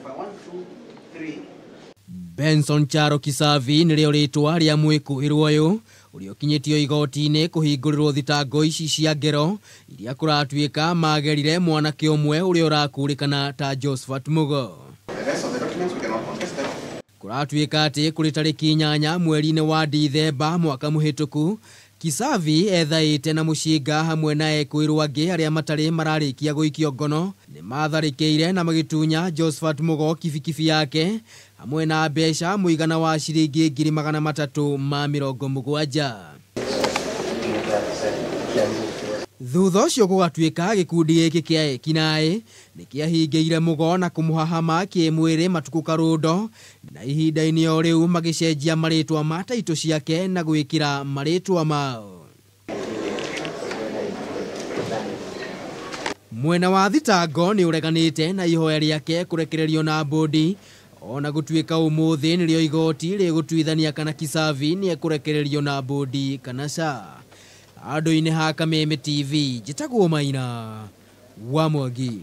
1, 2, 3. Benson Charo Kisavi nĩrĩo rĩtwa rĩa mwĩkũĩrwo ũyũ ũrĩa ũkinyĩtio igoti-inĩ kũhingũrĩrwo thitango ici cia ngero iria kũratuĩka magerire mwanake ũmwe ũrĩa ũrakũrĩkana ta Josephat Mugo. The rest of the documents we cannot contest them. Kũratuĩka atĩ kũrĩ tarĩki 8 mweri-inĩ wa Dithemba mwaka mũhĩtũku, Kisavi ethaĩte na mũcinga hamwe na ekũĩrwo angĩ arĩa matarĩ mararĩkia gũikio ngono nĩ matharĩkĩire na magĩtunya Josephat Mugo kibikibi yake hamwe na mbeca mũigana wa ciringi 370,000. Thutha ũcio gũgatuĩka gĩkundi gĩkĩ kĩa ekinaĩ nĩ kĩahingĩire Mugo na kũmũhahama kĩmwĩrĩ matukũ karũndo, na ihinda-inĩ o rĩu magĩcenjia marĩtwa ma taitũ ciake na gwĩkĩra marĩtwa mao. Mwena wa thitango nĩ ũreganĩte na ihoya rĩake kũrekererio na bodi, ona gũtuĩka ũmũthĩ nĩrĩo igoti rĩgũtuithania kana Kisavi nĩ ekũrekererio na bodi kana ca. Andũ-inĩ ha Kameme TV, njĩtagwo Maina wa Mwangi.